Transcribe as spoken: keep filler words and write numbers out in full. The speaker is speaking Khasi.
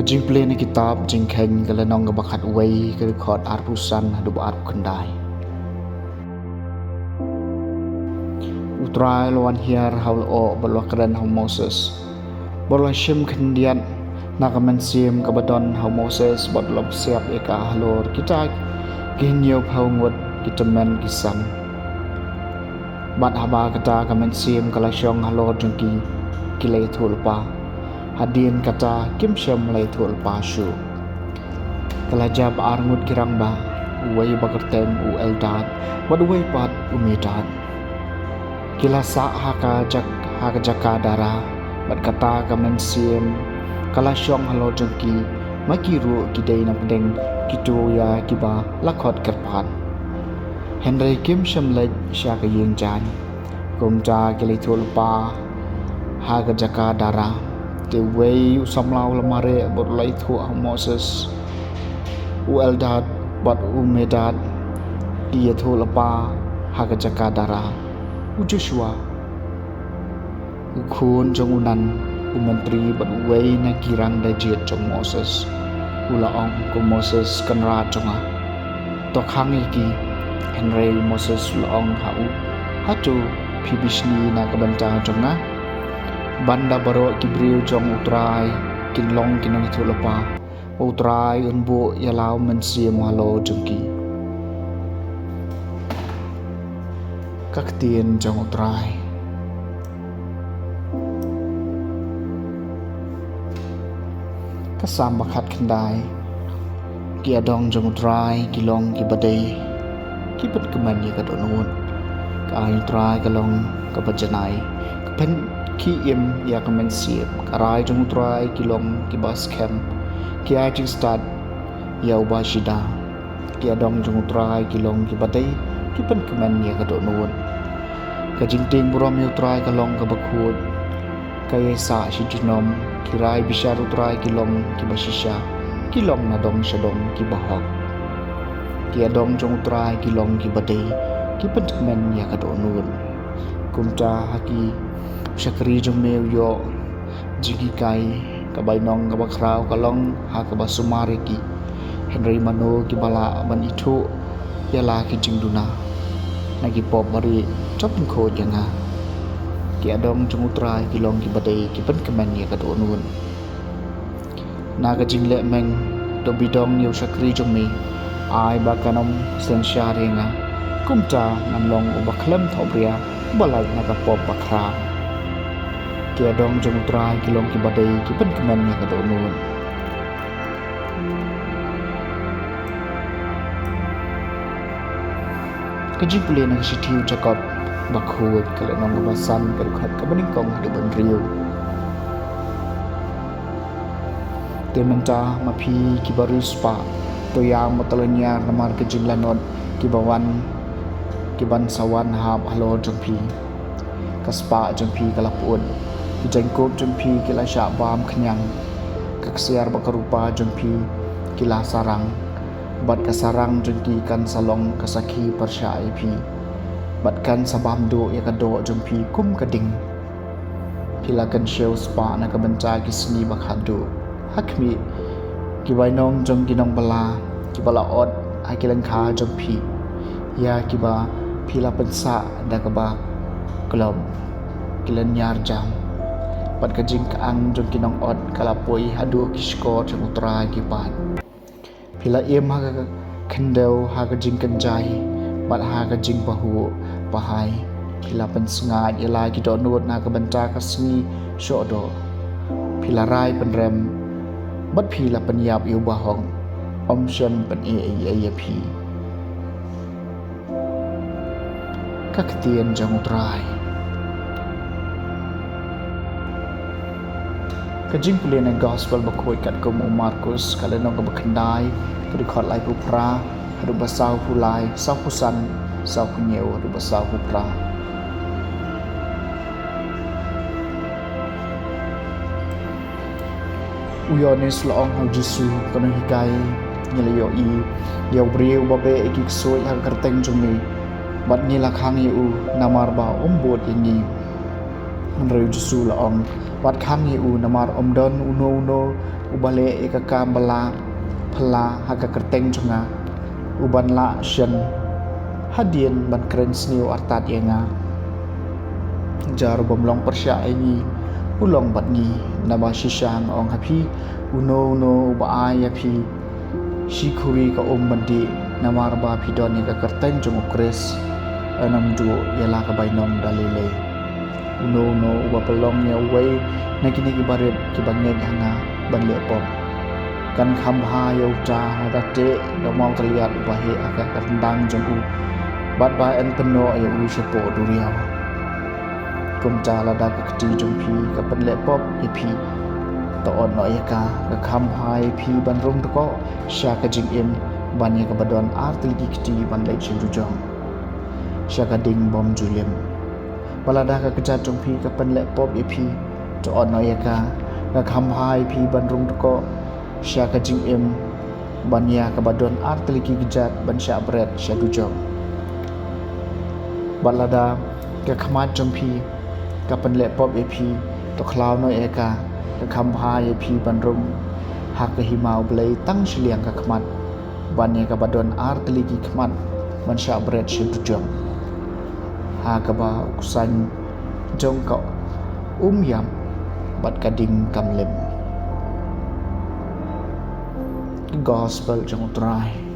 Jingpule na kitab Jingkheiñ ka lynnong kaba khatwei, ka dkhot arphew san haduh arphew khyndai. U Trai u la wan hiar ha u lyoh bad u la kren ha u Moses, bad u la shim khyndiat na ka mynsiem kaba don ha u Moses, bad u la pynsiap ïa ka halor kita ki hynñiewphew ngut ki tymmen ki sem. Bad haba kata ka mynsiem ka la shong halor jong ki, ki la ïathuhlypa. Hadien kata kim shym la ïathuhlypa shuh. Ka la jia ba ar ngut ki rangbah, uwei ba kyrteng u Eldad, bad uwei pat u Medad. Ki la sah ha ka jak-, ha ka jaka dara, bad kata ka mynsiem ka la shong halor jong ki, ma ki ruh ki dei na pdeng kito ïa kiba la khot kyrpad. Hynrei kim shym leit sha ka ïing jaiñ. Kumta ki la ïathuhlypa ha ka jaka dara. Te uwei u samla u la mareh bad u la ïathuh ha u Moses. U Eldad bad u Medad ki ïathuhlypa ha ka jaka dara. U Joshua, u khun jong u Nun, u myntri bad uwei na ki rangda jied jong u Moses, u la ong, ko Moses kynrad jong nga, to khang ïa ki. Hynrei u Moses u la ong ha u, hato phi bishni na ka bynta jong nga? Ban da baroh ki briew jong U Trai kin long ki nongïathuhlypa, U Trai un buh ïa la u mynsiem halor jong ki. Ka ktien jong U Trai. Ka Salm ba khatkhyndai. Ki adong jong U Trai ki long kiba dei, ki pynkmen ïa ka dohnud. Ka aiñ U Trai ka long kaba janai, ka pynkhie im ïa ka mynsiem. Ka rai jong U Trai ki long kiba skhem, ki ai jingstad ïa uba shida. Ki adong jong U Trai ki long kiba dei, ki pynkmen ïa ka dohnud. Ka jingtieng burom ïa U Trai ka long kaba khuid, ka ïaisah shi junom. Ki rai bishar U Trai ki long kiba shisha, ki long na dong sha dong kiba hok. Ki adong jong U Trai ki long kiba dei, ki pynkmen ïa ka dohnud. Kumta ha ki shakri jong me u ïoh jinghikai. Ka bainong kaba khraw ka long ha kaba sumar ïa ki. Hynrei mano kiba lah ban ithuh ïa la ki jingduna? Na ki pop barieh to pynkhuid ïa nga. Ki adong jong U Trai ki long kiba dei, ki pynkmen ïa ka dohnud. Na ka jingleh meng to bidong ïa u shakri jong me, ai ba kan ym synshar ïa nga. Kumta ngan long uba khlem thohbria, uba lait na ka pop bakhraw. Ki adong jong U Trai ki long kiba dei, ki pynkmen ïa ka dohnud. Ka jingpule na ka shithi u Jakob bakhuid, ka lynnong kaba san, ka dkhot kaba nyngkong haduh ba hynriew. Te mynta ma phi kiba riewspah, to ïam bad to lynñiar namar ka jinglanot kiba wan, kiban sa wan hap halor jong phi. Ka spah jong phi ka la pyut, ki jaiñkup jong phi ki la shah bam khñiang. Ka ksiar bad ka rupa jong phi ki la sarang, bad ka sarang jong ki kan sa long ka sakhi pyrshah ïa phi, bad kan sa bam duh ïa ka doh jong phi kum ka ding. Phi la kynshew spah na ka bynta ki sngi ba khadduh. Ha khmih, ki bainong jong ki nongbylla kiba la ot ha ki lyngkha jong phi, ïa kiba phi la pynsah da kaba klop, ki lynñiar jam. Bad ka jingkyang jong ki nongot ka la poi haduh ki shkor jong U Trai ki paid. Phi la im ha ka khyndew ha ka jingkynjai bad ha ka jingpahuh pahai. Phi la pynsngaid ïa la ki dohnud na ka bynta ka sngi shoh doh. Phi la rai pynrem bad phi la pynïap ïa uba hok. Ym shym pyneh ei ei ïa phi. Ka ktien jong U Trai. Ka jingpule na Gospel bakhuid katkum u Markus, ka lynnong kaba khyndai, ka dkhot laiphew phra haduh ba sawphew lai, sawphew san, sawphew hynñiew haduh ba sawphew phra. U Ïoannis u la ong ha u Jisu, ko Nonghikai, ngi la ïohi ïa u briew ba beh ïa ki ksuid ha ka kyrteng jong me, bad ngi la khang ïa u namar ba um bud ïa ngi. Hynrei u Jisu u la ong, wat khang ïa u, namar ym don uno uno uba leh ïa ka kam ba la phylla ha ka kyrteng jong nga, uban lah shen hadien ban kren sniew artat ïa nga. Jar u bym long pyrshah ïa ngi, u long bad ngi, naba shisha nga ong ha phi, uno uno uba ai ïa phi shi khuri ka um ban dih namar ba phi don ïa ka kyrteng jong u Khrist, yn ym duh ïa la ka bainong da lei lei. Uno uno uba pynlong ïa uwei na kine ki barit kiba ngeit ha nga ban leh pop, kan kham bha ïa uta lada teh da u mawtylliat uba heh ha ka ryndang jong u, bad ba yn pynnoh ïa u shapoh duriaw. Kumta lada ka kti jong phi ka pynleh pop ïa phi, to ot noh ïa ka, ka kham bha ïa phi ban rung dkoh sha ka jingim ban ïa kaba don ar tylli ki kti ban leit sha dujok, sha ka ding bym ju lim. Bad lada ka kjat jong phi ka pynleh pop ïa phi, to ot noh ïa ka, ka kham bha ïa phi ban rung dkoh sha ka jingim ban ïa kaba don ar tylli ki kjat ban shah bret sha dujok. Bad lada ka khmat jong phi ka pynleh pop ïa phi, to khlaw noh ïa ka, ka kham bha ïa phi ban rung ha ka hima U Blei tang shiliang ka khmat ban ïa kaba don ar tylli ki khmat ban shah bret sha dujok, ha kaba u ksain jong ka um ïap bad ka ding kam lim. Gospel jong U Trai.